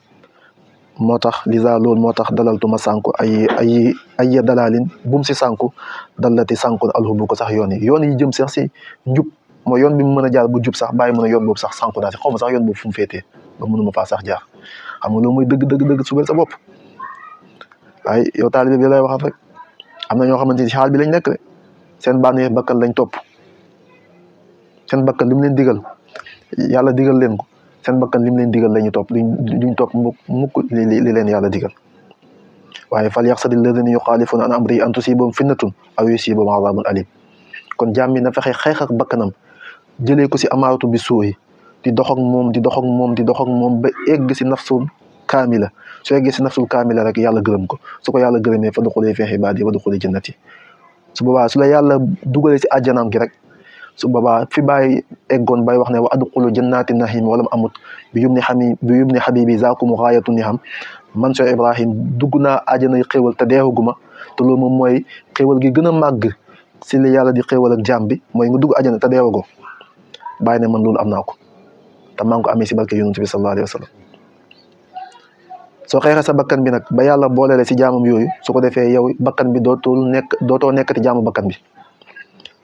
moo tax lisa loolu moo tax dalaltuma sànku ay dalalin bum si sànku dalati sànku alxubu ko sax yoon yi jëm sax si njub mooy yoon bi mu mën a jaar bu jub sax bàyyi mën a yoon boobu sax sànku naa si xaw ma sax yoon boobu fu mu féetee ba mënuma faa sax jaar xam nga loolu mooy dëgg subel sa bopp waaye yow taalibe bi lay waxal rek am na ñoo xamante ni xaal bi lañ nekk de seen bànneex bakkan lañ topp seen bakkan li mu leen digal yàlla digal leen ko seen bakkan lim leen digal la ñu topp duñ topp mukk li leen yàlla digal waaye fal yaxsadi alladina yuxaalifuna an amri an tusibahum fitnatun aw yusibahum azabun alim kon jaam mi na fexe xeex ak bakkanam jëlee ko si amaaratu bi suuyi di dox ak moom ba egg si nafsul kaamila su eggee si nafsul kaamila rek yàlla gërëm ko su ko yàlla gërëmee fa duxulee fi ibaadi wa duxulee jannati su boobaa su la yàlla dugalee si àjjanaam gi rek su boobaa fi bàyyi eggoon bay wax ne wa adxulu jannaati nahim walam amut bi yum ni habibi zaakumu gaayatu ni xam man soo Ibrahim dugg naa àjjana xéewal te deewaguma te loolu moom mooy xéewal gi gën a màgg si li yàlla di xéewal ak jaam bi mooy nga dugg àjjana te deewagoo bàyyi ne man loolu am naa ko te maa ngi ko amee si barke yonent bi sallallahu alayhi wa sallam soo xeexee sa bakkan bi nag ba yàlla booleele si jaamam yooyu su ko defee yow bakkan bi dootoo nekkati jaamu bakkan bi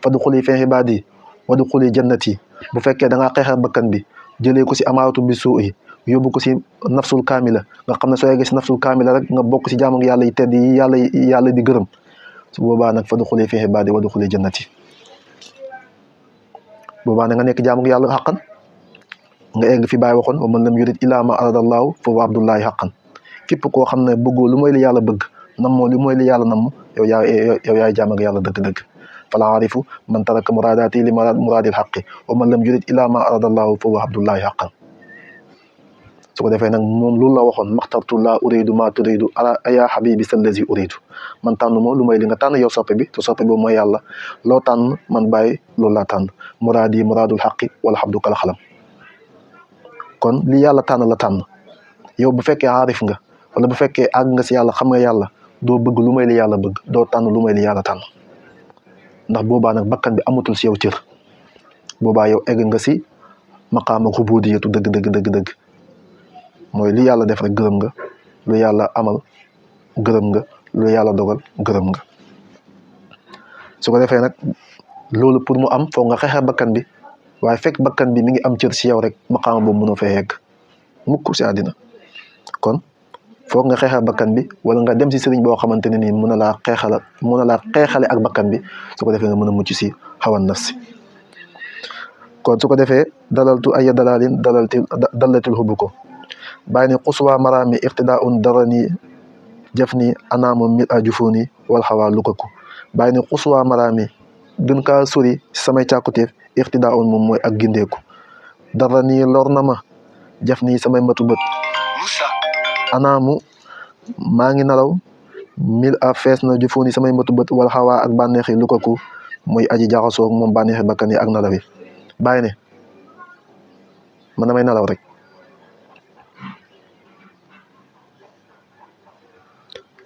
fa duxuli fi ibaadi wa duxuli jannati bu fekkee da ngaa xeexal bakkan bi jëlee ko si amaaratu bi suu'i yóbbu ko si nafsul kaamila nga xam ne soo yeggee si nafsul kaamila rek nga bokk si jaamu yàlla yi tedd yi yàlla di gërëm su boobaa nag fa duxuli fi ibaadi wa duxuli jannati boobaa na nga nekk jaamu yàlla xaqan nga egg fi bàyyi waxoon wa man lam yurid illa ma aradallahu fa huwa abdullahi xaqan képp koo xam ne bëggoo lu mooy li yàlla bëgg nammoo lu mooy li yàlla namm yow yaay jaam ak yàlla dëgg-dëgg fala arifu man taraka muradaati li muraadil xaqi wa man lam yurid illa ma aradallahu fa huwa abdullahi xaqan su ko defee nag moom loolu la waxoon maxtartu laa uridu ma turidu ya habibi sallazi uridu man tànn moo lu mooy li nga tànn yow soppe bi te soppe boobu mooy yàlla loo tànn man bàyyi loolu laa tànn muraadi muraadul xaqi wala xabdu kal xalam kon li yàlla tànn la tànn yow bu fekkee aarif nga wala bu fekkee àgg nga si yàlla xam nga yàlla doo bëgg lu may li yàlla bëgg doo tànn lu may li yàlla tànn ndax boobaa nag bakkan bi amatul si yow cër boobaa yow egg nga si maqaama xubudiyatu dëgg mooy li yàlla def rek gërëm nga lu yàlla amal gërëm nga lu yàlla dogal gërëm nga su ko defee nag loolu pour mu am foog nga xeexe bakkan bi waaye fekk bakkan bi mi ngi am cër si yow rek maqaama boobu mënoo fee yegg mukk si àddina kon foog nga xeexal bakkan bi wala nga dem si sëriñ boo xamante ne nii mën na laa xeexale ak bakkan bi su ko defee nga mën a mucc si xawan nafsi kon su ko defee dalaltu ay dalalin dallatil xubu ko bàyyi ne xuswa maraami iqtidaun darani jëf ni anaamu mi a jufuni wal xawaa lukaku bàyyi ne xuswa maraami gën kaa sori si samay càkkutéef iqtidaun moom mooy ak gindeeku darani lor na ma jëf ni samay matu bët anaamu maa ngi nelaw mil a fees na ju fóoni samay mbëtu bët wala xawaa ak bànneexi lu ko ku muy aji jaxasoo moom bànneexi bakkan yi ak nelaw yi bàyyi ne man damay nelaw rek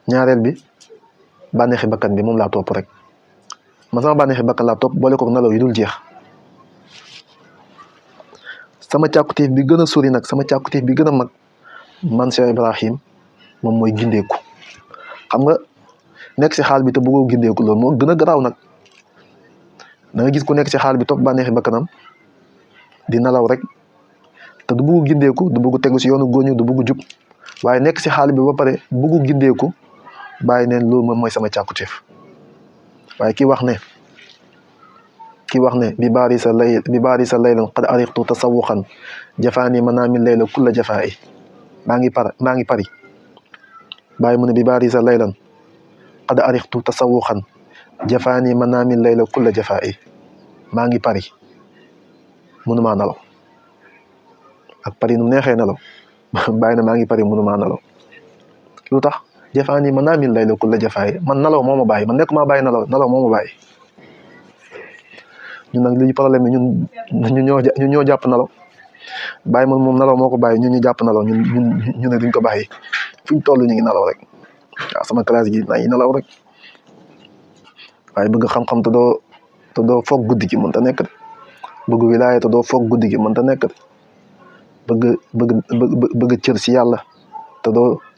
ñaareel bi bànneexi bakkan bi moom laa topp rek man sama bànneexi bakkan laa topp boole ko nelaw yi dul jeex sama càkkutéef bi gën a sori nag sama càkkutéef bi gën a mag man Cheikh Ibrahim moom mooy gindeeku xam nga nekk si xaal bi te bëggoo gindeeku loolu moo gën a garaaw nag da nga gis ku nekk si xaal bi topp bànneexi bakkanam di nelaw rek te du bëgg gindeeku du bëgg tegu si yoonu góoñu du bëgg jub waaye nekk si xaal bi ba pare bëgg gindeeku bàyyi neen loolu moom mooy sama càkkutéef waaye ki wax ne bi baari sa laylan qad ariqtu tasawuxan jafaani manaami layla kulla jafaa'i maa ngi pari bàyyi mu ne bi baari sa laylan qad ariqtu tasawuxan jafaani manaami layla kulla jafaa'i maa ngi pari mënumaa nelaw ak pari nu neexee nelaw bàyyi na maa ngi pari mënumaa nelaw lu tax jafaani manaami layla kulla jafaa'i man nelaw moo ma bàyyi man nekk maa bàyyi nelaw moo ma bàyyi ñun nag li problème bi ñun ñoo jàpp nelaw bàyyi moom nelaw moo ko bàyyi ñun ñu jàpp nelaw ñu ne duñ ko bàyyi fuñ toll ñu ngi nelaw rek waaw sama classe gi nañu nelaw rek waaye bëgg xam-xam te doo foog guddi gi mën ta nekk de bëgg wilaaya te doo foog guddi gi mën ta nekk de bëgg cër si yàlla te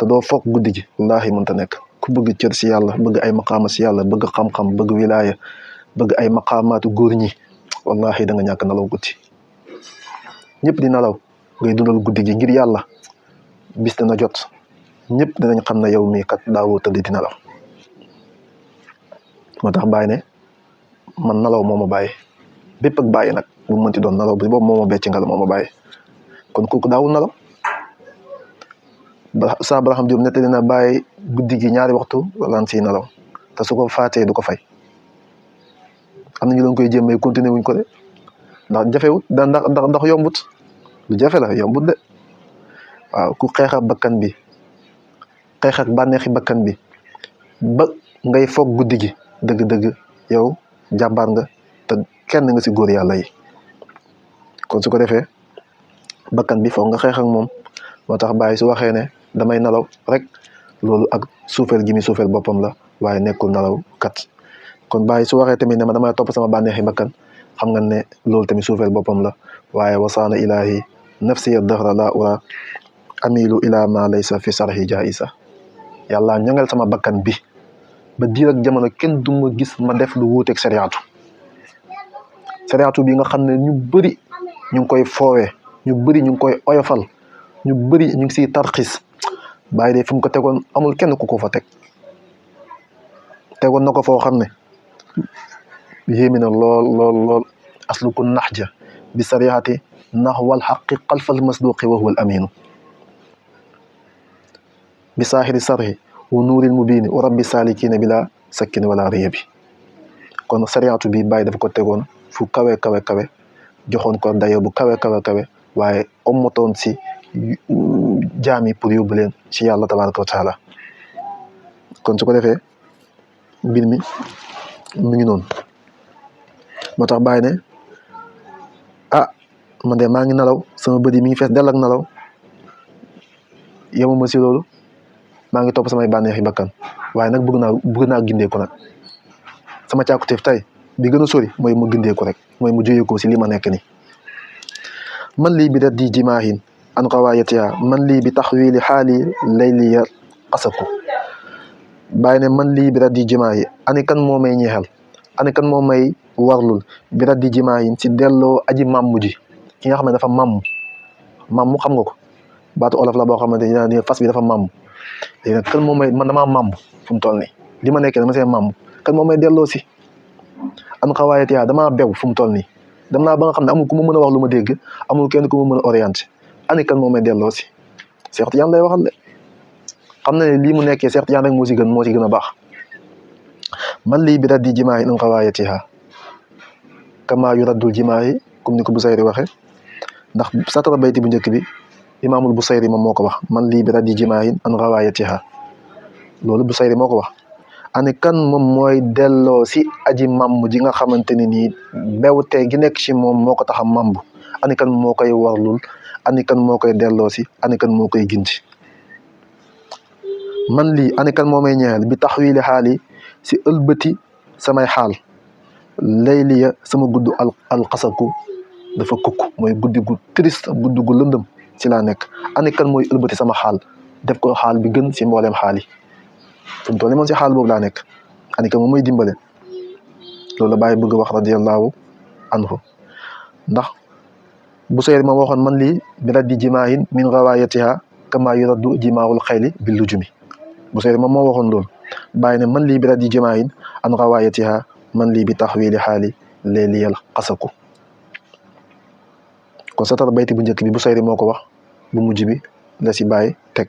doo foog guddi gi wallaahi mën ta nekk ku bëgg cër si yàlla bëgg ay maqaama si yàlla bëgg xam-xam bëgg wilaaya bëgg ay maqaamaatu góor ñi wallahi da nga ñàkk nelaw guddi ñëpp di nelaw ngay dundal guddi gi ngir yàlla bis dana jot ñëpp dinañ xam ne yow mii kat daawoo tëdd di nelaw moo tax bàyyi ne man nelaw moo ma bàyyi bépp ak bàyyi nag bu mu mënti doon nelaw bi boobu moo ma becc ngal moo ma bàyyi kon kooku daawul nelaw sa Barham Diop nettali na bàyyi guddi gi ñaari waxtu walaan siy nelaw te su ko faatee du ko fay am na ñu doon koy jéem continuer wuñ ko de ndax jafewut ndax yombut lu jafe la yombut de waaw ku xeex ak bakkan bi xeex ak bànneexi bakkan bi ba ngay foog guddi gi dëgg-dëgg yow jàmbaar nga te kenn nga si góor yàlla yi kon su ko defee bakkan bi foog nga xeex ak moom moo tax bàyyi su waxee ne damay nelaw rek loolu ak suufeel gi mi suufeel boppam la waaye nekkul nelaw kat kon bàyyi su waxee tamit ne ma damay topp sama bànneexi bakkan xam nga ne loolu tamit suufeel boppam la waaye wasaana ilahi nafsi dahra la ura amilu ila ma laysa fi sarhi jaisa yàlla ñoŋal sama bakkan bi ba diir ak jamono kenn du ma gis ma def lu wuuteeg sariyaatu bi nga xam ne ñu bëri ñu ngi koy foowee ñu bëri ñu ngi koy oyofal ñu bëri ñu ngi siy tarxis bàyyi de fu mu ko tegoon amul kenn ku ko fa tegoon na ko foo xam ne yéemi na lool asluku naxja bi sariyaati naxwal xaqi xalfal masduqi wa huwa al aminu bi saaxiri sarhi wa nuuril mubiini wa rabbi saalikiina bila sakkin wala riyabi kon sariyaatu bi bàyyi dafa ko tegoon fu kawe joxoon ko dayo bu kawe waaye ommatoon si jaami pour yóbbu leen ci yàlla tabaraka wa taala kon su ko defee mbir mi mu ngi noonu moo tax bàyyi ne man de maa ngi nelaw sama bët yi mi ngi fees dell ak nelaw yemuma si loolu maa ngi topp samay bànneexi bakkan waaye nag bëgg naa gindeeku nag sama càkkutéef tey bi gën a sori mooy mu gindeeku rek mooy mu jógee ko si li ma nekk ni man lii bi da di jimaahin an qawaayatiha man lii bi taxwili xaali layliya qasaku bàyyi ne man lii bi da di jimaahi ani kan moo may ñeexal ani kan moo may warlul bi da di jimaahin si delloo aji màmmu ji ki nga xam ne dafa màmm xam nga ko baatu olof la boo xamante ne fas bi dafa màmm léegi nag kan moo may man damaa màmm fu mu toll nii li ma nekkee dama see màmm kan moo may delloo si an qawaayatiha damaa bew fu mu toll nii dem naa ba nga xam ne amul ku ma mën a wax lu ma dégg amul kenn ku ma mën a orienté ani kan moo may delloo si Cheikh Tidiane lay waxal de xam na ne lii mu nekkee Cheikh Tidiane rek moo si gën a baax man lii bi raddi jimaahi an qawaayatiha kama yu raddul jimaahi comme ni ko Busayri waxee ndax satara bayti bu njëkk bi imaamul Busayri moom moo ko wax man lii bi raddi jimaahi an qawaayatiha loolu Busayri moo ko wax. ani kan moom mooy delloo si aji mamb ji nga xamante ne nii bewte gi nekk ci moom moo ko tax a mamb ani kan moo koy warlul ani kan moo koy delloo si ani kan moo koy gindi man lii ani kan moo may ñeel bi taxwiili xaali si ëlbati samay xaal layliya sama gudd alxasaku dafa kukk mooy guddi gu triste guddi gu lëndëm ci laa nekk ani kan mooy ëlbati sama xaal def ko xaal bi gën si mbooleem xaal yi fu mu toll nii moom si xaal boobu laa nekk ani kan moom mooy dimbale loolu la bàyyi bëgg wax radiyallahu anhu ndax Busayri ma waxoon man lii bi raddi jimaahin min gawaayatiha kama yuraddu jimaahul xayli bil lujumi Busayri moom moo waxoon loolu bàyyi ne man lii bi raddi jimaahin an gawaayatiha man lii bi taxwiili xaali leeliyal xasaku kon satar bayti bu njëkk bi Busayri moo ko wax bu mujj bi la si bàyyi teg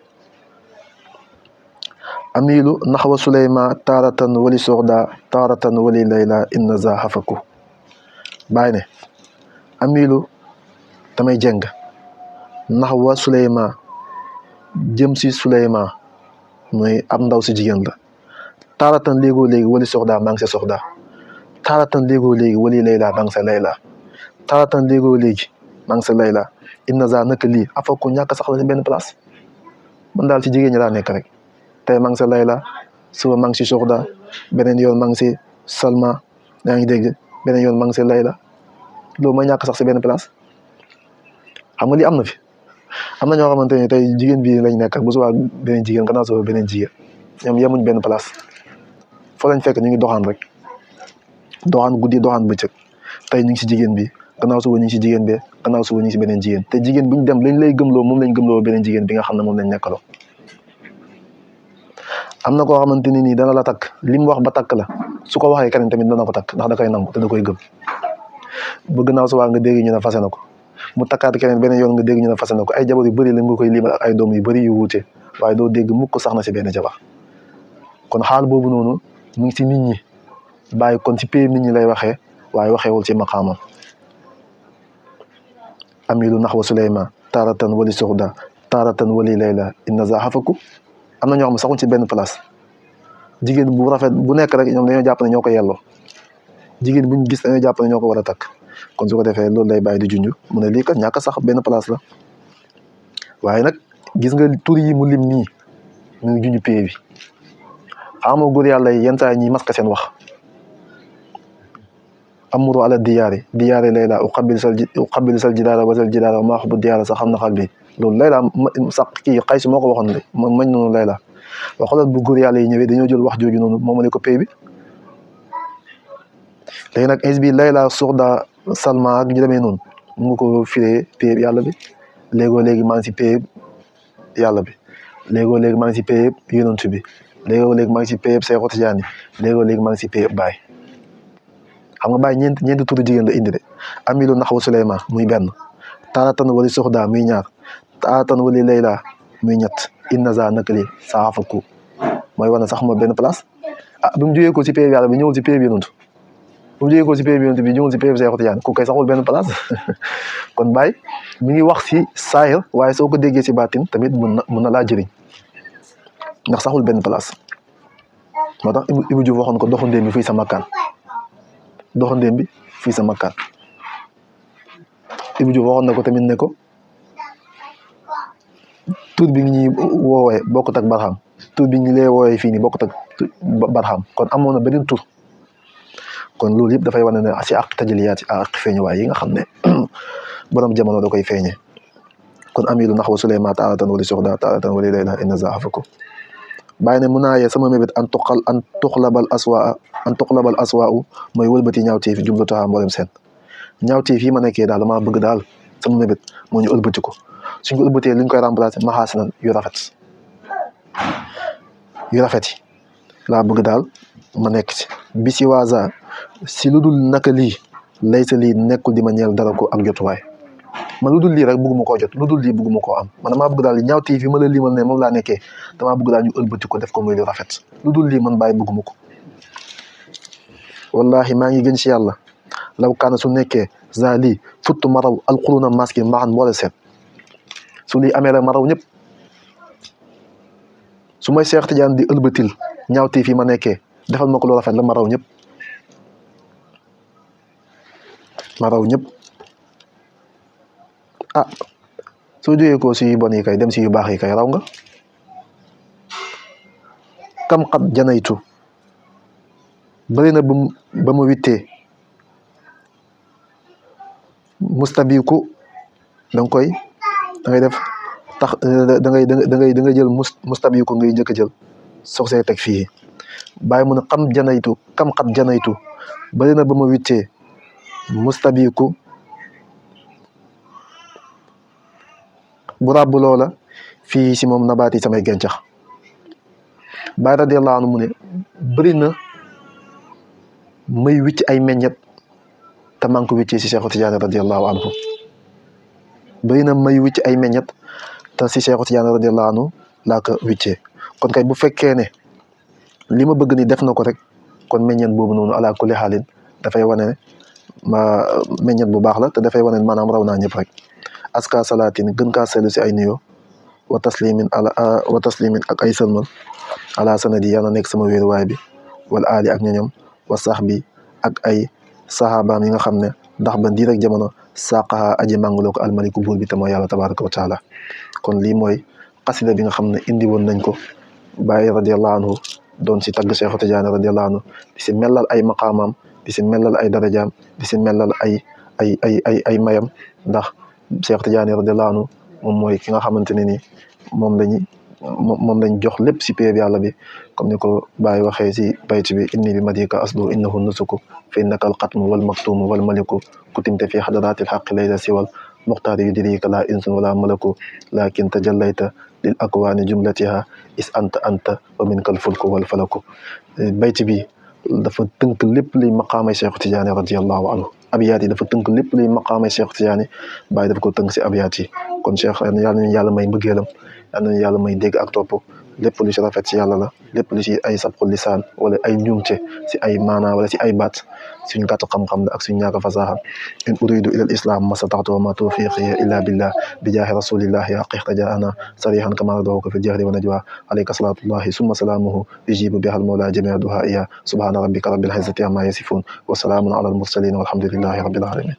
amilu naxwa suleyma taaratan wali soxda taaratan wali layla inna za hafaku bàyyi ne amilu damay jeng naxwa suleyma jëm si suleyma mooy ab ndaw si jigéen la taaratan léegoo léegi wali soxda maa ngi sa soxda taaratan léegoo léegi wali layla maa ngi sa layla taaratan léegoo léegi maa ngi sa layla inna za naka lii hafaku ñàkk sax la si benn place man daal ci jigéen ñi laa nekk rek tey maa ngi sa layla suba maa ngi si soxda beneen yoon maa ngi si salma yaa ngi dégg beneen yoon maa ngi si layla loolu mooy ñàkk sax si benn place xam nga lii am na fi am na ñoo xamante ne tey jigéen bi lañ nekk bu subaa beneen jigéen gannaaw suba beneen jigéen ñoom yemuñ benn place foo lañ fekk ñu ngi doxaan rek doxaan guddi doxaan bëccëg tey ñu ngi si jigéen bi gannaaw suba ñu ngi si jigéen bi gannaaw suba ñu ngi si beneen jigéen te jigéen bu ñu dem lañ lay gëmloo moom lañ gëmloo beneen jigéen bi nga xam ne moom lañ nekkaloo am na koo xamante ni nii dana la takk li mu wax ba takk la su ko waxee keneen tamit dana ko takk ndax da koy nangu te da koy gëm ba gannaaw suba nga dégg ñu ne fase na ko mu takkaat keneen beneen yoon nga dégg ñu ne fase na ko ay jabar yu bëri la nga koy limal ak ay doom yu bëri yu wuute waaye doo dégg mukk sax na si benn jabar kon xaal boobu noonu mu ngi si nit ñi bàyyi kon si pay nit ñi lay waxee waaye waxeewul ci maqaamam amilu naxwa suleyma taaratan wali soxda taaratan wali layla inna za hafaku am na ñoo xam ne saxuñ ci benn place jigéen bu rafet bu nekk rek ñoom dañoo jàpp ne ñoo ko yelloo jigéen buñ gis dañoo jàpp ne ñoo ko war a takk kon su ko defee loolu lay bàyyi di junj mu ne lii kat ñàkk sax benn place la waaye nag gis nga tur yi mu lim nii mu ngi junj pay bi xam nga góor yàlla yi yenn saa yi ñuy maska seen wax amuru ala diyaari layla uqabil sal jidaara wasal jidaara wa maa xubu diyaara sax xam na xal bi loolu layla sax kii Qays moo ko waxoon de mañ noonu layla waa xoolal bu góor yàlla yi ñëwee dañoo jël wax jooju noonu moomale ko pay bi léegi nag is bi layla soxda salma ak ñu demee noonu mu nga ko firee pay yàlla bi léegoo léegi maa ngi si pay yàlla bi léegoo léegi maa ngi si pay yonent bi léegoo léegi maa ngi si pay Seexu Tijaan léegoo léegi maa ngi si pay Baay xam nga Baay ñeenti turu jigéen la indi de amilu naxwa Suleymaan muy benn taaratan wali soxda muy ñaar taaratan wali layla muy ñett inna za nakali saafaku mooy wane sax ma benn place bi mu jógee ko si pay yàlla bi ñëwul si pay yonent bu mu jógee ko si pay yonent bi ñëwul si pay Seexu Tijaan ku koy saxul benn place kon Baay mi ngi wax si saahir waaye soo ko déggee si baatin tamit mun na laa jëriñ ndax saxul benn place moo tax Ibou Diouf waxoon ko doxandéem bi fii sa makkaan doxandéem bi fii sa makkaan Ibou Diouf waxoon na ko tamit ne ko tur bi ñuy woowee bokkut ak barxam tur bi ñu lay woowee fii nii bokkut ak barxam kon amoon na beneen tur kon loolu yëpp dafay wane ne si àq tajaliyaat yi àq feeñuwaay yi nga xam ne borom jamono da koy feeñee kon amilu naxwa Suleymaan taaratan wali soxda taaratan wali layla inna za hafaku bàyyi ne mun naa yee sama mébét an tuxlabal aswaa mooy wëlbati ñaawteef yi jumlatuha mboolem seen ñaawteef yi ma nekkee daal damaa bëgg daal sama mébét moo ñu ëlbati ko suñ ko ëlbatee li ñu koy remplacer maxaasinan yu rafet yi laa bëgg daal ma nekk ci bi si waasa si lu dul naka lii lay sa lii nekkul di ma ñeel dara ko ak jotuwaay man lu dul lii rek bëgguma koo jot lu dul lii bëgguma koo am man damaa bëgg daal ñaawteef yi ma la limal ne moom laa nekkee damaa bëgg daal ñu ëlbati ko def ko muy lu rafet lu dul lii man bàyyi bëgguma ko wallahi maa ngi gën ci yàlla law kaana su nekkee za lii futtu maraw alquruna maski maxan mboole seen su lii amee rek maraw ñëpp su su may Cheikh Tidiane di ëlbatil ñaawtee fi ma nekkee defal ma ko lu rafet la ma raw ñëpp ah soo jógee ko si yu bon yi kay dem si yu baax yi kay raw nga kam xat janaytu bëri na ba ma wittee mustabiku da ngay def tax da ngay jël mustabiku ngay njëkk a jël soog see teg fii bàyyi mu ne kam xat janaytu bëri na ba ma wittee mustabiku bu ràbb loola fii si moom nabaati samay gàncax Baay radiyallahu anhu mu ne bëri na may wicc ay meññet te maa ngi ko wiccee si Cheikhu Tidiane radiyallahu anhu bëri na may wicc ay meññet te si Cheikhu Tidiane radiyallahu anhu laa ko wiccee kon kay bu fekkee ne li ma bëgg ni def na ko rek kon meññet boobu noonu ala kulli xaalin dafay wane ma meññet bu baax la te dafay wane maanaam raw naa ñëpp rek aska salaatin gën kaa sellu si ay nuyoo wa taslimin ak ay sëlmal ala sanadi yàlla nekk sama wéeruwaay bi wala aali ak ñoñom wa sax bi ak ay saxaabaam yi nga xam ne ndax ba ndii rek jamono saqaha aji màngaloo ko almaliku buur bi te mooy yàlla tabaraka wa taala kon lii mooy xasida bi nga xam ne indi woon nañ ko Baay radiyallahu anhu doon si tagg Cheikh Tidiane radiyallahu anhu di si mellal ay maqaamaam di si mellal ay darajaam di si mellal ay mayam ndax Cheikh Tidiane radiyallahu anhu moom mooy ki nga xamante ne ni moom lañ jox lépp si péeb yàlla bi comme ni ko Baay waxee si bayt bi inni bi madika aslu innahu nusuku fa innaka alxatmu wal maktumu wal maliku kutimte fi xadaratil xaqi layla siwal muxtaari yudrika la insun wala malaku lakin tajallayta lil akwaani jumlatiha is anta wa minkal fulku wal falaku bayt bi dafa tënk lépp liy maqaamay Cheikh Tidiane radiyallahu anhu abiyaat yi dafa tënk lépp liy maqaamay Cheikh Tidiane Baay dafa ko tënk si abiyaat yi kon Cheikh yàlla nañu yàlla may mbëggeelam yàlla nañu yàlla may dégg ak topp lépp lu si rafet si yàlla la lépp lu si ay sabxul lisaan wala ay njuumte si ay maanaa wala si ay baat suñ gàtt xam-xam la ak suñ ñaaka fasaaxa in uridu ila al islam masataxtu wa ma tawfiqi illa billah bi jaahi rasulillahi haqiqta jaana sarihan kama radawka fi jahri wa najwa alayka salatullahi summa salaamuhu yujibu biha al mawla jamia duhaiya subhana rabbika rabbil izzati amma yasifun wa salaamun ala al mursalin walhamdulillahi rabbil alamin